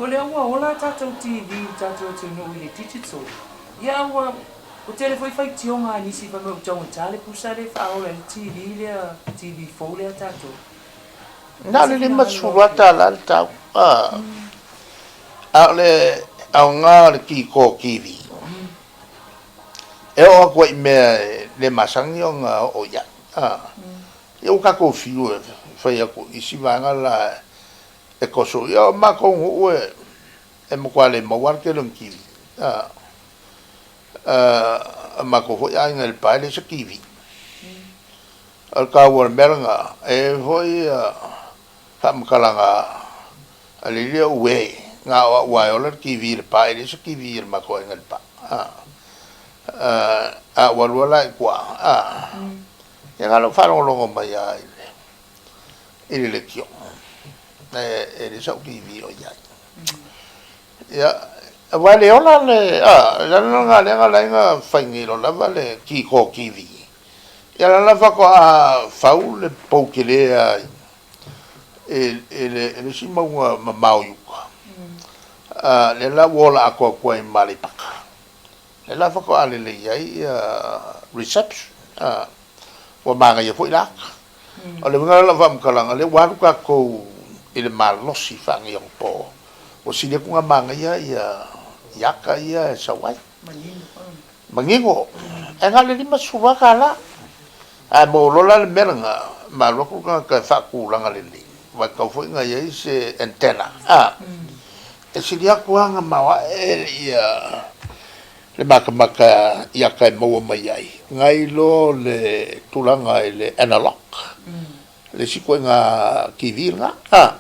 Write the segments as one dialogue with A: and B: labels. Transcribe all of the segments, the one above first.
A: O lea ua ola a tatou TV i le tatou atunuu i le digital, ia a ua ua tele foi faitioga a nisi fai mai ua taugata le pusa lea e faaola ai le TV lea, TV fou lea a tatou.
B: Na o le $50 le tau, a o le aoga o le kiko TV, e oo atu ai i mea e le masani ona oo i ai. Ia ua tatou fiu e fai atu i isi vaega la e toso, ia o matou nuu e matua le maua lava le tele o ni TV. O matou foi aiga i Lepa e leai se TV. O le taua o le mea lena, e i ai foi faamatalaga a le alii o uē, na o au lava e ola le TV i Lepa, e leai se TV a le matou aiga i Lepa. A ou alu la i tua, ia na ona ou faalogologo mai lava i le leitio, e leai sau TV o i ai. Ia, aua e le ola le, a, o le ala lena lea na ala ai ona fai nei loa lava le kiko TV. Ia la la faatoa fau le pou tele lava i le isi mauga mamao i uta, lea la ua ola atoa atu ai ma Aleipata. Lea la faatoa lelei ai ia reception, ua manaia foi la ata. O le uiga la o lau faamatalaga, o lea ua alu tatou i le malosi faaneionapo, ua sili atu ona manaia ia ata ia e sau ai. Manino, ae na o le $50. Ae maua loa la le mea lena, ma alu atu le tagata e faatulaga lelei, aua e tatau foi ona i ai se antenna, a, e sili atu lava ona maoae ia le matamata i ata e maua mai ai, nai lo le tulaga i le analog, le isi ituaiga TV lena, a.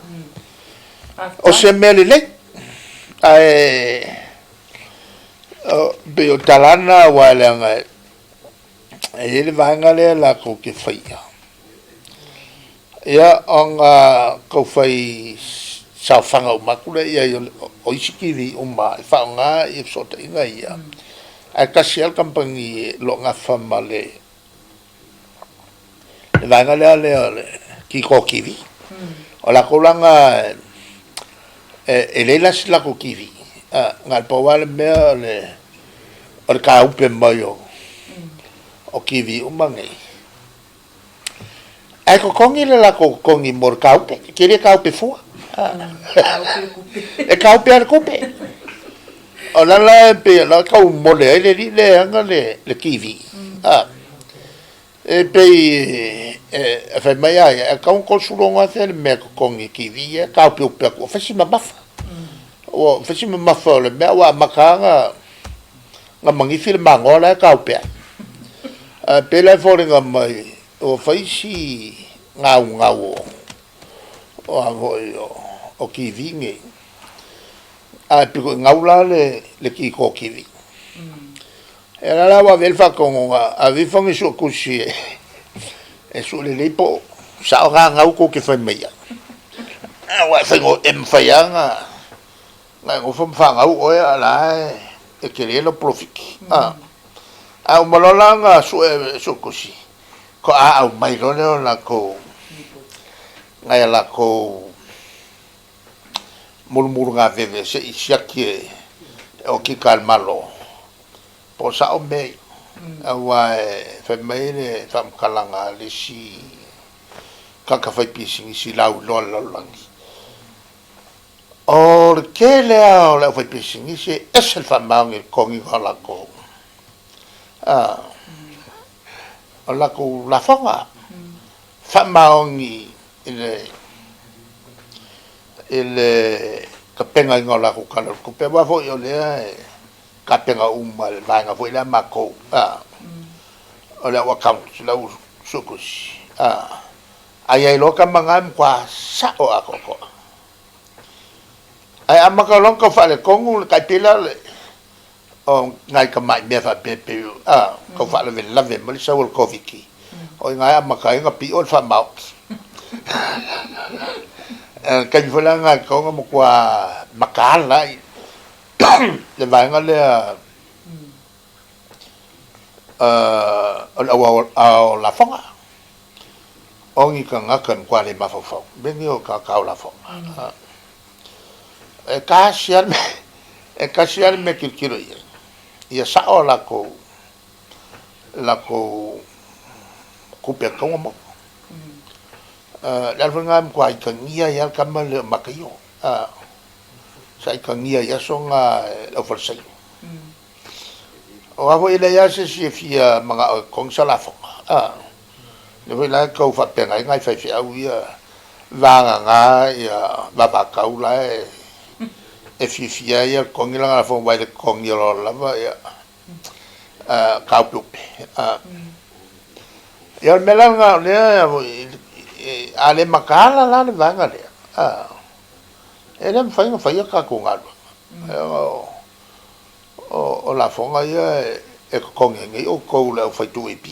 B: O se mea lelei, ae pei o tala lava na aua leaga e i ai le vaega lea latou te faia, ia ona tau fai saofaga uma atu lea i ai o isi TV uma e faaaoga ia fesootaiga ia, ae tasi lava le kamupani o lo o nafa ma le vaega lea o le Kiko TV. O latou la na e leai la se latou TV, na o le pau lava le mea o le tāupe mai o TV uma nei. Ae totogi le latou totogi mo le tāupe, e te le tāupe fua. E tāupe lava le tupe. O le ala e pei o la e tau mole ai le alii lea e ana le TV. E pei e fai mai a ia, e tatau ona $36,000 le mea e totogi i TV ia e taopeope atu, ua fai si mamafa. Ua fai si mamafa o le mea ua amata lava ona manifi le magoa la e taope ai. Ae pei la e foliga mai ua fai si gaugau o a foi o TV nei. Ae pito i gau la le kiko TV. Ia la la ua ave ai le faatonuga, ave ifo ni suetusi e sue lelei po o sao na gau tou te fai mai ai. Aua e faigo, e mafai lava ona e nofo ma fagau oe a o la e tele lau polofiki. Ae uma loa la ona sue e suetusi, faatoa aumai loa lea o latou, nai a latou mulumulugaveve se i siaki e okika a le Malo, po o sao mea ia. Aua e fai mai le faamatalaga a le isi tagata faipisinisi lauiloa i le lalolagi, o le tele lava o le aufaipisinisi e ese le faamaoni i le totogiina o latou o latou lafoga, faamaoni i le i le tapenaina o latou Tala o le Tupe, aua foi o lea e tapena uma e le vaega foi lea a matou, a, o le au accountants, le au suetusi, a, a i ai loa tama na e matua sao atoatoa. Ae amata loa ona tau faaletonu le tai pei la o le o nai tamai mea faapea e pei a tau faalavelave mai le sau o le Koviti, o i ina e amata ai ona pio le faamaoti. O le taimi foi la lena e tatau ona matua mataala ai le vaega lea o le au ao lafoga. O ni tagata e matua le mafaufau, mea nei o tagata ao lafoga. E tasi lava le mea, e tasi lava le mea e tilotilo i ai, ia sao a latou, latou tupe e tatau ona maua. O le ala foi lena e matua aitagia ai lava le tama lea o Mataio, sa aitagia ai i aso na e le aufalesaio. Aua foi e leai lava se isi e fia manao e totogi sa lafoga, a. O lea foi la e tau faapena ai nai faifeau ia, vagana ia vavatau la e fiafia ai ia totogi lana lafoga aua i le totogia loa lava ia taopeope. Ia o le mea la lena o lea a le mataala la le vaega lea, e le mafai ona faia tatou galuega. O lafoga ia e totogi ai nei outou le aufai 2AP.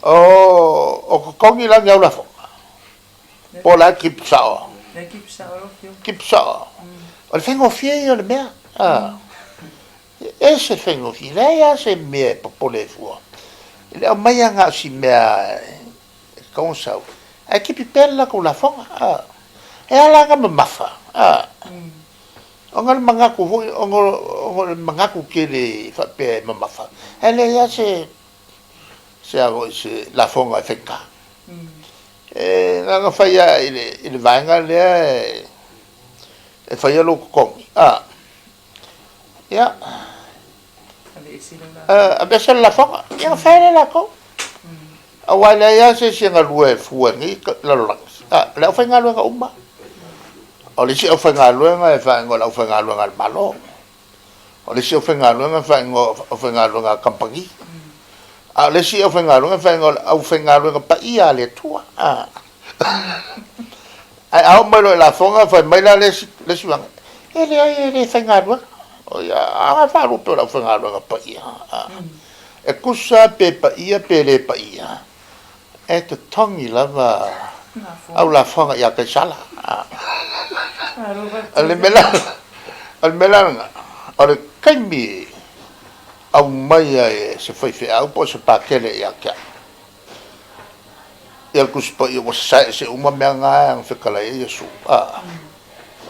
B: O totogi la ni au lafoga? Po o la e keep sao?
A: La e keep sao lau Afioga.
B: Keep sao. O le faigofie ia o le mea. E ese le faigofie. Leai lava se mea e popole ai fua. E le aumaia na o si mea e tatau ona sau, ae keep pea le latou lafoga. E ala ona mamafa, ona o le manatu foi, ona o le manatu tele faapea e mamafa, ae leai lava se, se a foi, se lafoga e faigata. E na ona fai lava i le vaega lea e fai ai lou totogi, ia, aveese le lafoga, ia ona fai ai lea e latou. Aua e leai lava se isi e galue e fua i lenei lalolagi, o le aufaigaluega uma. O le isi aufaigaluega e faaigoa o le aufaigaluega a le Malo. O le isi aufaigaluega e faaigoa o le aufaigaluega a kamupani. A o le isi aufaigaluega e faaigoa o le aufaigaluega paia a le Atua. Ae a oo mai loa i lafoga, fai mai la le isi vaega, e leai e le faigaluega. Ia, a na faalupe o le aufaigaluega paia. E tusa pe paia pe le paia, e totogi lava au lafoga ia Kaisala. O le mea la lena, o le taimi e aumai ai e se faifeau po o se Pakele ia te au, ia le Tusi Paia ua sasae ese uma mea na na fetalai ai Iesu,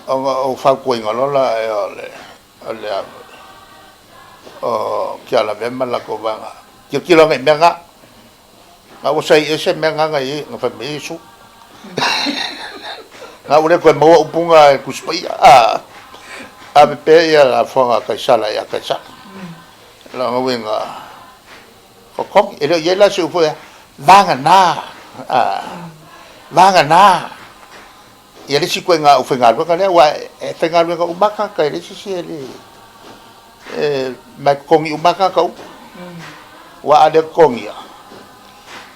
B: ona ou fautuaina loa lea o le o le o Tialavea ma le latou vaega, tilotilo ane i mea na, na ua sai ese mea na na i ai, na fai mai ai Iesu. Na ua le toe maua upu na e Tusi Paia, a, ave pea ia lafoga a Kaisala ia Kaisala. Lona uiga, totogi, e le o i ai la se upu e, vagana, a, vagana, ia le isi ituaiga aufaigaluega lea, aua e faigaluega uma lava tagata, e leai se isi e le, e, ma e totogi uma lava tagata uma. Aua a le totogia,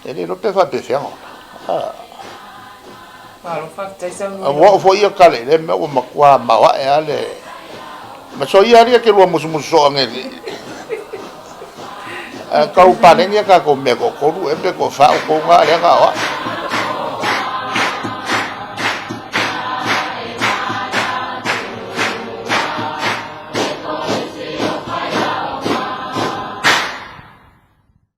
B: e le iloa pe faapefea ona ola.
A: Malo faafetai saunoa.
B: Ua oo foi ia tala i lea mea ua matua maoae lava le ma soia alii e te lua musumusu soo ane i tau paleni a tatou mea toatolu ea pe toafa outou na lea na o au.